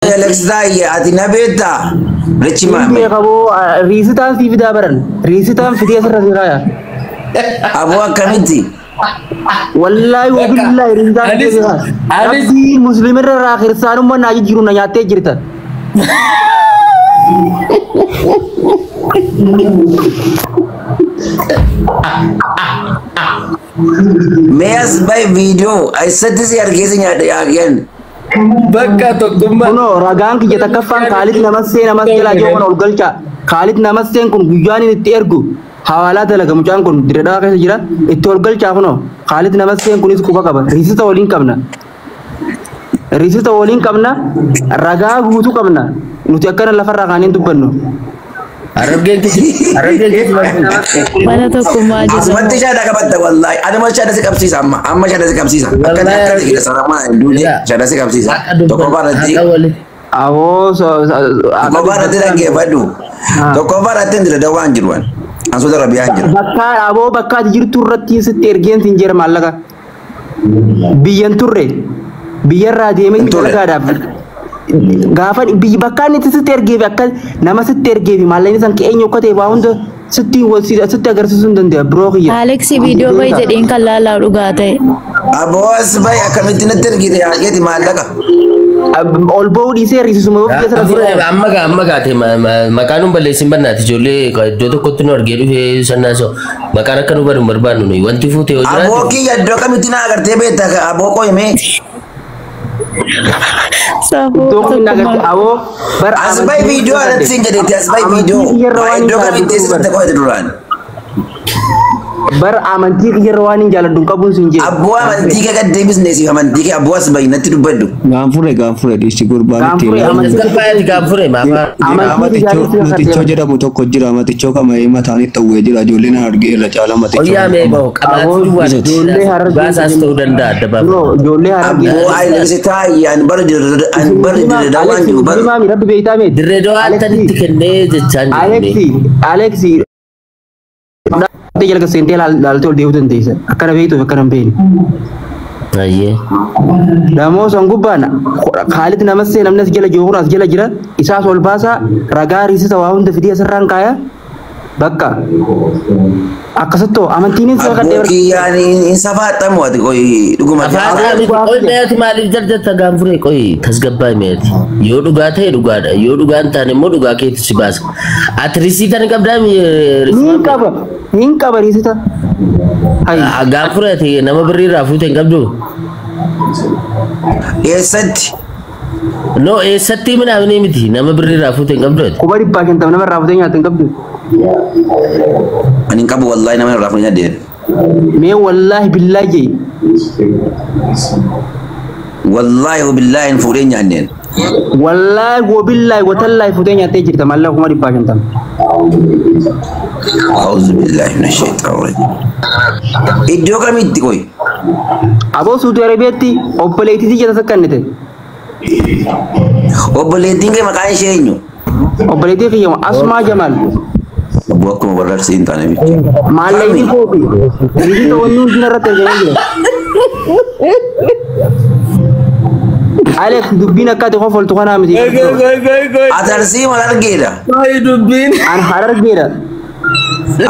Ati Alex taayye ati na beektaa? Richi maame. Beekaboo riisitaan sii fidaa baran. Riisitaan fidee asirra si kaaya. Aboo akkamitti? Wallaahi wabillaahi riisitaan fidee si kaaya. Rabbiin musliimirra irraa kiristaanummaa naa jijjiiru na nyaattee jirta. Mee as bahi viidiyoo eessatti si argee si nyaadha yaaqeen. Bakka tokkummaa. Kunoo ragaan kiyya takkaffaan Kaalid Namassee namas jalaa jiru kana ol galcha. Kaalid Namasseen kun guyyaan inni itti ergu hawaalaa dalaga mucaan kun Dirredawaa keessa jira. Itti ol galchaa kunoo Kaalid Namasseen kunis quba qaba. Riisita waliin qabna. Riisita waliin qabna. Ragaa guutuu qabna. Nuti akkana lafarraa kaaneen dubbannu. Harargeen kisi harargeen kisi Mana tokkummaa jedhamu. Asumatti shaada qabatta wallaahi. Anuma shaada si qabsiisa amma. Amma shaada si qabsiisa. Akkana akkana jedha saramaa hin duune shaada si qabsiisa. Tokkoffaa irratti Aboo tokkoffaa irratti dhaggeeffadhu. Tokkoffaa irratti hin jira dawaan jiru an. Ansuuta Rabiyaan jira. Bakka aboo bakka ati jirtu irratti sitti ergeen siin jira maallaqa. Biyyan turre biyyarraa deemee Hin turre. dalagaadhaaf gaafa biyyi bakka inni itti sitti ergee fi akka nama sitti ergee fi maallaqni san eenyu akka ta'e waa hunda sitti sitti agarsiisuu hin danda'a biroo kiyya. Alex viidiyoo bahi jedheen kan laalaa dhugaa ta'e. Aboo as bahi akkamitti natti ergite yaaqeeti maallaqa. Ol ba'uu dhiisee riisisuma yoo biyya sana Gaanfuree amma gaa amma gaate maqaan nu balleessin bannaati ijoollee iddoo tokkotti nu argee dhufee sannaa so maqaan akka nu badu hin barbaannu nuyi wanti fuute yoo Aboo jiraate kiyya iddoo kamitti na agartee beekta aboo qoyimee. Safuu Iddoo kun na agartee tokkummaa. aboo bar As bahi viidiyoo alatti siin jedheeti as bahi viidiyoo. kiyyarra waan hin Iddoo kamitti jaaladhu sitti qoyate duraan. bar amantii kiyyarra waan hin jaaladhu hin qabuun siin jedhe. Abboo amantii kee gad deebisnee siif amantii kee abboo as bahi natti dubbadhu. Gaanfure gaanfure dhiisi gurbaan ittiin Gaanfure amantii tasgabbaa'eeti gaanfuree maafaa amantii Matichoo matichoo jedhamu tokko jira matichoo qama'ee mataan itti dhawwee jira ijoolleen harargee irra caala matichoo. Oyyaa mee bahu Aboo qabaatii duwwaa ijoollee harargee baasaas ta'uu danda'a adda baafama. Bro ijoollee harargee Abboo Alex taayye ani bara ani bara dirre dawaan jiru bara. Musliimaa rabbi beektaa meeti. Dirree dawaa tanitti kennee jechaan jiru. Aleksi Aleksi dhaabbattee jalqa seentee laaltee ol deebuu dandeessa. Akkana beektuuf akkana hin beekne. Ayyee. Damoo san gubbaan Kaalid Namassee namni as jala jiru kun as jala jira. Isaas ol baasaa ragaa riisisa waa hunda fidee asirraan kaaya. Bakka akkasittoo amantiin isa kan Abboo kiyyaan hin safaaxamu ati qoyi dhuguma. Afaan miti qoy meeti maaliif jarjarta gaanfuree qoy tasgabbaa'e meeti yoo dhugaa ta'e dhugaadha yoo dhugaa hin taane immoo dhugaa keetu si baasa. Ati risiita ni qabdaa Hin qaba hin qaba riisita. Hayi gaanfuree ati nama birrii irraa fuute hin qabdu. Eessatti? No eessatti minaamni miti nama birrii irraa fuute hin qabdu ati. 550,000 nama irraa fuutee nyaata hin qabdu. Ani hin qabu wallaahi nama irraa fuudhee nyaadde. Mee wallaahi billaahi jee. Wallaahi wabillaahi hin fuudhee nyaanneen. Wallaahi wabillaahi watallaahi fuutee nyaattee jirta maallaqa 550,000. A'uuzu billaahi mina shayxaani rajiim. Iddoo kamitti qoyi? Aboo Suudii Arabiyaatti obboleettii jala sakkannite. Obboleettiin kee maqaan ishee eenyu? Obboleettii kiyya Asmaa Jamaal. Abboo akkuma warra Arsii hin taane miti. Maallaqni koofi. Riisita wanni hundi irratti argamee jira. Alex dubbiin akka ati kofoltu kanaa miti. Ati Arsii maal argeedha? Dubbiin. An harargeedha.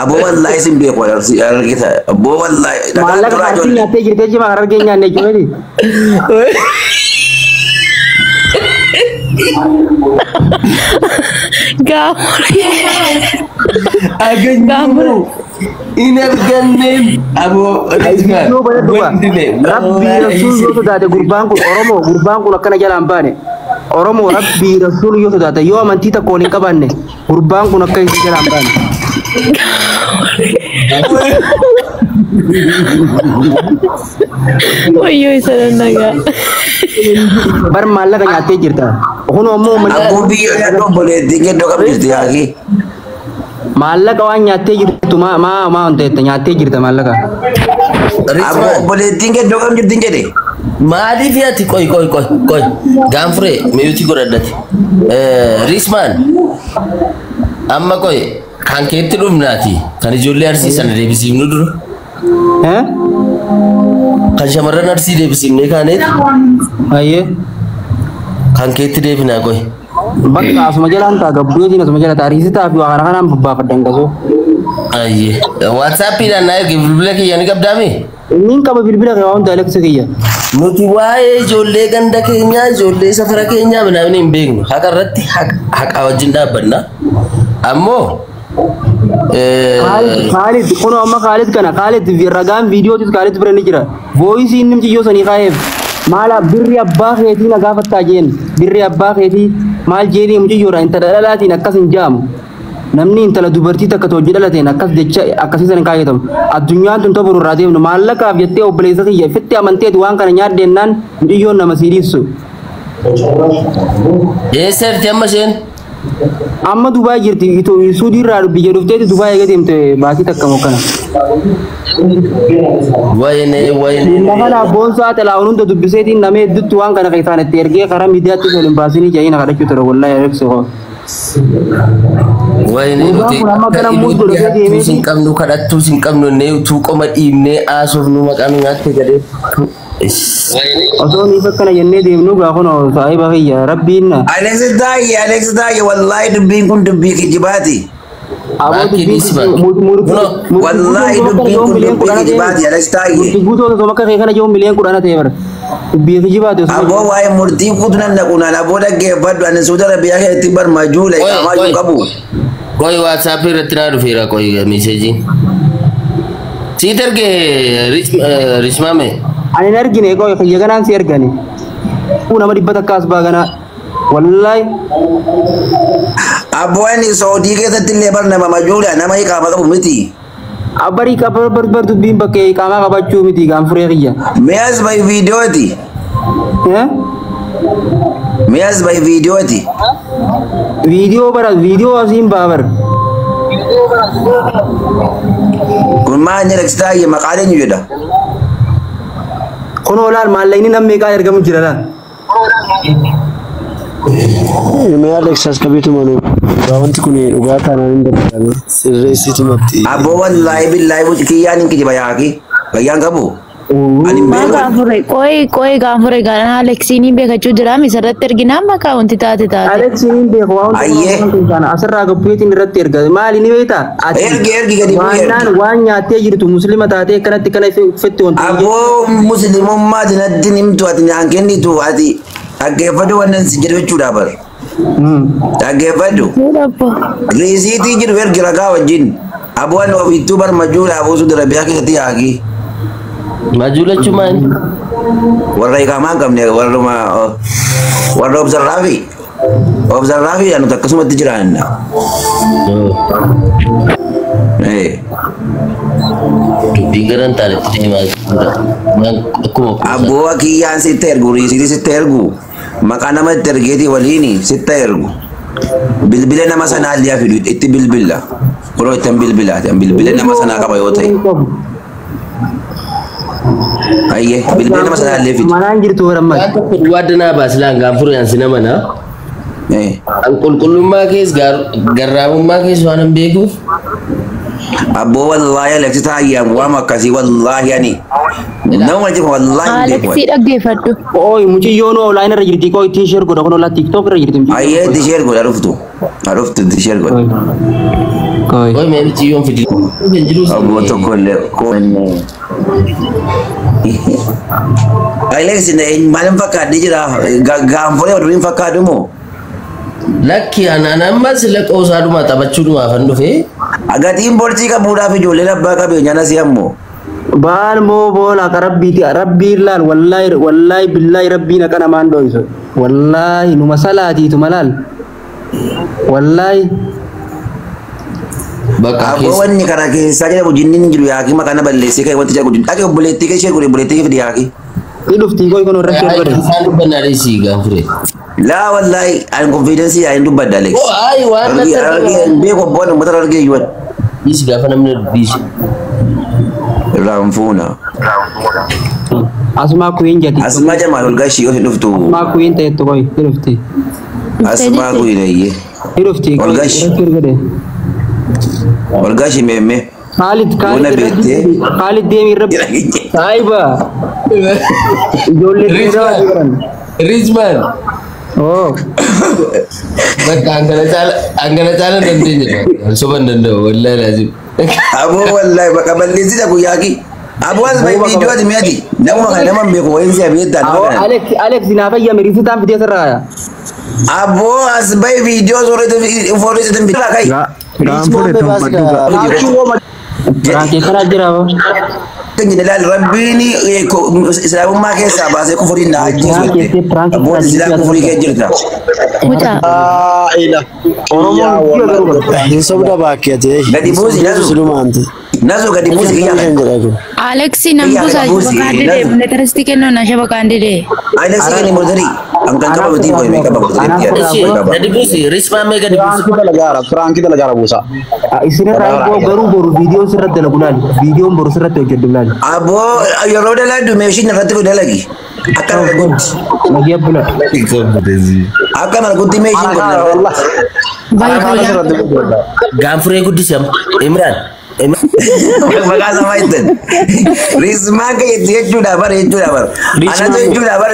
Abboo wallaahi sin beeku Arsii harargeeta. Abboo wallaahi dhagaan Maallaqa turaa Arsii ijoollee. nyaattee jirtee jima harargee nyaanne jechuudha. Gaanfuree. Aganyuu hin arganneem aboo Rizmaan Yoo bara dhugaa wandime rabbii rasuul yoo sodaate gurbaan kun Oromoo gurbaan kun akkana jalaan baane Oromoo rabbii rasuul yoo sodaate yoo amantii takka waliin qabaanne gurbaan kun akka isin jalaan baane. Wayyoo isa dandagaa. Bar maallaqa nyaattee jirta. Kunoo ammoo uummanni Abboo biyya yaaddu obboleettiin kee iddoo kam jirti yaaqii? maallaqa waan nyaattee jirtu maa maa maa wanta jette nyaattee jirta maallaqa. Abboo Rizmaan obboleettiin kee iddoo kam jirti hin jedhe? maaliif ati qoy qoy qoy qoy gaanfuree miyuutii godhadhate Rizmaan amma qoy kan keetti dhumnaati kan ijoollee arsii sana deebisiifnu dura Eh? kan shamarran arsii deebisiifnee kaaneet Ayyee. Kan keetti deebinaa qoy. Bakka asuma jalaan ta'a gabbuutiin asuma jala ta'a riisitaa fi waa kana kanaan babbaafadhan gasoo. Ayyee. Waatsaappiidhaan naa ergi bilbila kiyya ni qabdaami? Inni qaba bilbila kee waan hunda Alex kiyya. Nuti waa'ee ijoollee ganda keenyaa, ijoollee safara keenyaa minaamin hin beeknu. Haqa irratti haqa wajjin dhaabbanna. Ammoo Khalid kunoo amma Khalid kana Khalid ragaan viidiyootis Khalid bira ni jira. Voice inni mucayyoo sanii kaa'eef maala birri abbaa keetii na gaafattaa jeen birri abbaa keetii maal jeenii mucayyoodha intala dhalaatiin akkas hin jaamu. Namni intala dubartii takka hojii dhalateen akkas jecha akkasii san hin kaayyatamu. Addunyaan tun toboru irraa deemnu maallaqaaf jettee obboleessa kiyya ifitti amanteeti waan kana nyaaddennaan mucayyoon nama sii dhiibsu. Eessa jirti amma isheen? Amma Dubaay jirti Suudii irraa biyya dhufteeti Dubaay eega deemte baatii takka mokkana. Wayne wayne. Lafa boonsaa xalaa'uun hunda dubbiseetiin nama hedduutti waan kana keessaan itti ergee karaa miidiyaatti ol hin baasinii jedhanii na kadhachuu ture wallaahi Alex koo. Wayne nuti Kun amma gara muus godhatee deemee kadhattuus hin qabnu kadhattuus hin qabnu innee utuu qoma dhiibnee haasofnu maqaa nu nyaatte gadhee. Osoo niif akkana jennee deemnu gaa kunoo saahiba kiyya rabbiin na. Alex Daayye Alex Daayye wallaahi dubbiin kun dubbii kijibaati. Aboo Baakii dubbiin dhiisi baakii. Wallaahi dubbiin kun dubbii kijibaati Alex Daayye. Murtii guutuu osoo akka kee kana jiru miliyoon kudhana ta'e bara. Dubbii kijibaati osoo. Aboo waa'ee murtii guutuu nan dhaqu naan aboo dhaggeeffadhu ani Suuda Arabiyaa keessatti barmajuula iqaamaa jiru qabu. Qoy WhatsApp irratti naa dhufeera qoy meeseejiin. Siit erge Rismaame. Ani hin argine qoy kiyya ganaan si argani. Kun nama dhibba takka as baa ganaa. Wallaahi. Aboo ani Saudii keessatti illee bar nama majuula nama iqaama qabu miti. Abbarii qaba bar bar dubbiin bakka iqaamaa qabachuu miti gaanfuree kiyya. Mi'as bahi viidiyooti. Mi'as bahi viidiyooti. Viidiyoo bara viidiyoo asiin baa bara. Kun maal inni Alex Daayye maqaan eenyu jedha? Kunoo laal maallaqni nama meeqaa ergamu jira laal. Mee Alex as qabeetuma nu dhugaa wanti kun dhugaa taanaan hin danda'ama. Sirreessitumatti. Aboo wallaahi billaahi kiyyaan hin kijiba yaaki. Fayyaan qabu. Ani hin Maa beeku. gaanfure qoy qoy gaanfure gaana Aleksiin beekachuu jira misirratti erginaan maqaa wanti taate taate. Alex hin beeku waan Ayyee. kana asirraa gabbuutiin irratti erga maali ni beektaa? Ati Ergi ergi gadi bu'ee waannaan ergi. waan nyaattee jirtu muslima taatee akkanatti kana uffatte wanti. Aboo muslimummaa ati natti himtu ati naan kennitu ati dhaggeeffadhu wannan si jedhu jechuudha bar. Dhaggeeffadhu. Fuudhappo. Riisiitii jiru ergi ragaa wajjin. Aboo ani ofittuu bar majuula aboo Suuda Arabiyaa keessatti yaaki. Majuula jechuun maali? Warra iqaamaa hin qabne warruma warra obsarraafi. Obsarraafi nuti akkasumatti jiraanna. Dubbii gara hin taanetti deemaa jirudha. Akkuma kuusaa. Aboo kiyyaan sitti ergu riisiitii sitti ergu maqaa nama itti ergeetii waliin sitti ergu. Bilbila nama sanaa illee fidu itti bilbila. Yeroo ittiin bilbilaati bilbila nama sanaa qaba yoo ta'e. Ayyee bilbila nama sanaa illee fidu. Manaan jirtu warammas. Waan tokko duwwaa danaa baasilaan gaanfuree ansi nama na. An qulqullummaa kees garraamummaa kees waan hin beekuuf Aboo wallaahi Alex Taayyaan waan akkasii wallaahi ani nama jiru wallaahi hin beeku. Aleksii dhaggeeffadhu. Ooyi mucayyoon online irra jirti qoy ittiin share godha kun olaa TikTok irra jirti. Ayyee itti share godha dhuftu. Dhuftu itti share godha. Qoy. qoy mee mucayyoon fidi. Hin jiru. Aboo tokko illee Alex maal hin fakkaadhi jira gaanfuree oduu hin fakkaadhu moo? Lakki anaan ammas laqoosaadhuma taphachuudhumaaf an dhufe. Gatiin borcii qabuudhaaf ijoolleen abbaa qabeenyaa na si'ammoo. Baal moo boola ka rabbiiti rabbiin laal wallaahi wallaahi billaahi rabbiin akka namaan dho'isu wallaahi numa salaatiitu malaal wallaahi Bakka Aboo keessa. wanni kana keessaa jedhamu jinniin hin jiru yaaki maqaa na balleessee ka'e wanti jedhamu dhaqee obboleettii kee ishee godhe obboleettii kee fidi yaaki. ni dhufti qoy kun irratti godhe Isaan dubbannaa dhiisii gaanfuree. Laa wallaahi ani konfiidensii yaa hin dubbadda Alex. Oo ayi waan natti Argee hin beeku abboon uummata argee iyyuu. Dhiisi gaafa namni dhiisi. Irraan fuuna. Asmaa kuyin jati Asmaa Jamaal ol gashii yoo hin dhuftu. Asmaa kuyin ta'ettu qoy ni dhufti Asmaa kuyin eeyyee. ni dhufti Ol qoy gashi. irratti godhe Ol gashii meemmee. Khalid Buna Khalid beektee. Khalid deemi irra saahiba ijoollee dhiiraa jiran Rizman. Oo. Bakka hangana caala hin dandeenye. Soba hin danda'u wallahi laazim. Aboo wallahi bakka balleessita guyyaa ki. Aboo as bai viidiyoo ati mi'ati. Namuma kana nama hin beeku wayiin si'a beektaa nama Aboo kana. Alex Alex naa fayyame riisitaan fidee sirraa yaa. Aboo as bai viidiyoo soorreessitu hin bitaa kai. Gaanfure tumbadhu ga'a. Biraankii kanaa jira aboo. Ilaal rabbiin islaamummaa keessaa baasee kufuriin na ajjeesu jette. Abboon islaa kufurii kee jirta. Mucaa. Oromoon biyya garuu qaba. Hin sobda baakkeete. Gadi buusi nasu. Silumaanti. Nasu gadi buusi kiyyaa Kan kana. jedha kun. Aleksi nan Kiyyaa buusaa gadi buusi shabakaan didee nasu. mana taristi kennuu na shabakaan didee. Alex kenni mortarii. An kan qaba miti boy mee qaba mortarii Ishi qaba. gadi buusi rismaa mee gadi buusi. Piraankii dalagaara, piraankii dalagaara buusaa. Isinirraa eeguu garuu boru viidiyoon sirratti dalagu laali. Viidiyoon boru sirratti hojjedhu laali. Aboo yeroo dalagu meeshiin irratti kun dalagi. Akka argutti. Nagee bula. Akka argutti meeshiin kun irratti. Baay'ee fayyaa. Gaanfuree guddisi amma. Imraan. Maqaa sama jettan. Rismaa kan jetti jechuudha bara jechuudha bara. Anatu jechuudha bara.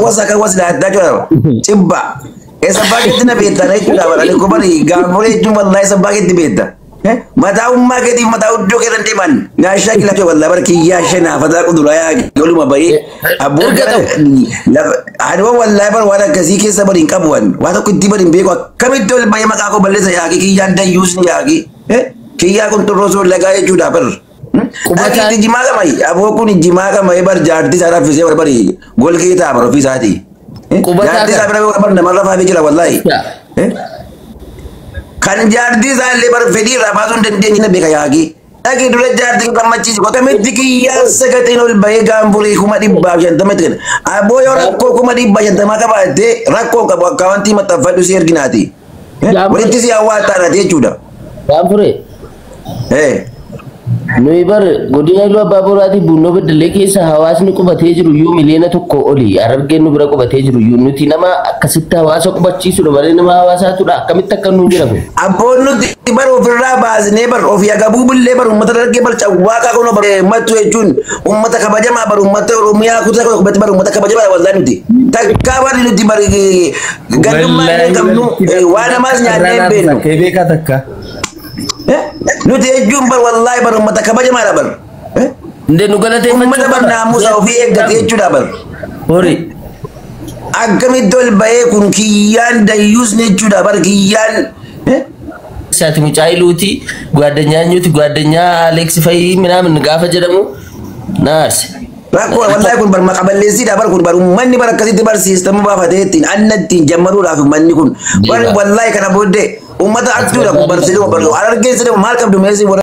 Wasa kan wasa adda jechuudha. Cibba. Eessa baay'eetti na beektan jechuudha bara. Ani ko bari gaanfuree jechuun wallahi eessa baay'eetti beekta. Mataa ummaa keetiif mataa iddoo keetan deeman. Nyaashaa kilabee wallahi bara kiyyaa shanaa fataa kuduraa yaa goluma bahee. Abboon ani wallahi bara waan akkasii keessa bari hin qabu waan. Waa tokko itti bari hin beeku akkamitti ol bahee maqaa koo balleessa yaaqii kiyyaan dayyuus ni yaaqii. Kiyyaa kun xurroo lagaa jechuudha bar. Dhaqiitti jimaa qamayi. Aboo kun jimaa qamayi bar jaartii isaa raffisee bar bari golgee ta'a bar ofii isaatii. Jaartii isaa bira bar namarra faafee jira wallahi. Kan jaartii isaa illee bar fedhii irraa baasuu hin dandeenye na beeka yaaqii. Dhaqii dura jaartii gammachiisi. Akkamitti kiyyaa sagateen ol bahee gaanfurii 150,000 itti kenna. Aboo yoo rakkoo 150,000 qabaattee rakkoo qabu akkaawwantii maxxanfadhu si erginaati. Walitti si hawwaataadhaati jechuudha. Gaanfuree. Nuyi bar godina Iluu Abbaa Booraatii Bunnoo Beddellee keessa hawaasni qubatee jiru iyyuu 1 miliyoona oli Harargeen nu bira qubatee jiru iyyuu nuti nama akkasitti hawaasa qubachiisudha malee nama hawaasaatudha akkamitti akka nu jira kun. Abboon nuti bar ofirraa baasnee bar ofii agabuu billee bar uummata dargee bar cawwaaqaa kun bar mattu jechuun uummata kabajamaa bar uummata Oromiyaa kutaa qubatti bar uummata kabajamaa wallahi nuti. Takkaa bar nuti bar gandummaa illee qabnu waan namaas nyaannee hin beeknu. Beekaa takka. Nuti jechuun bar wallahi bar uummata kabajamaadha bar. Ndee nu galateeffachuu Uummata bar naamusa ofii eeggate jechuudha bar. Horii. Akkamitti ol bahee kun kiyyaan dayyuus jechuudha bar kiyyaan. Isaati mucaa Iluuti gwaaddanyaa eenyuuti gwaaddanyaa Alex Fayii minaamin gaafa jedhamu na aarse. Rakkoo wallahi kun bar maqaballeessiidha bar kun bar uummanni bar akkasitti barsiistamu baafatee ittiin anna ittiin jammaruudhaaf uummanni kun bar wallahi kana booddee uummata hattuudha kun barsiisuma bar Harargeen sidhamu maal qabdu meesii warra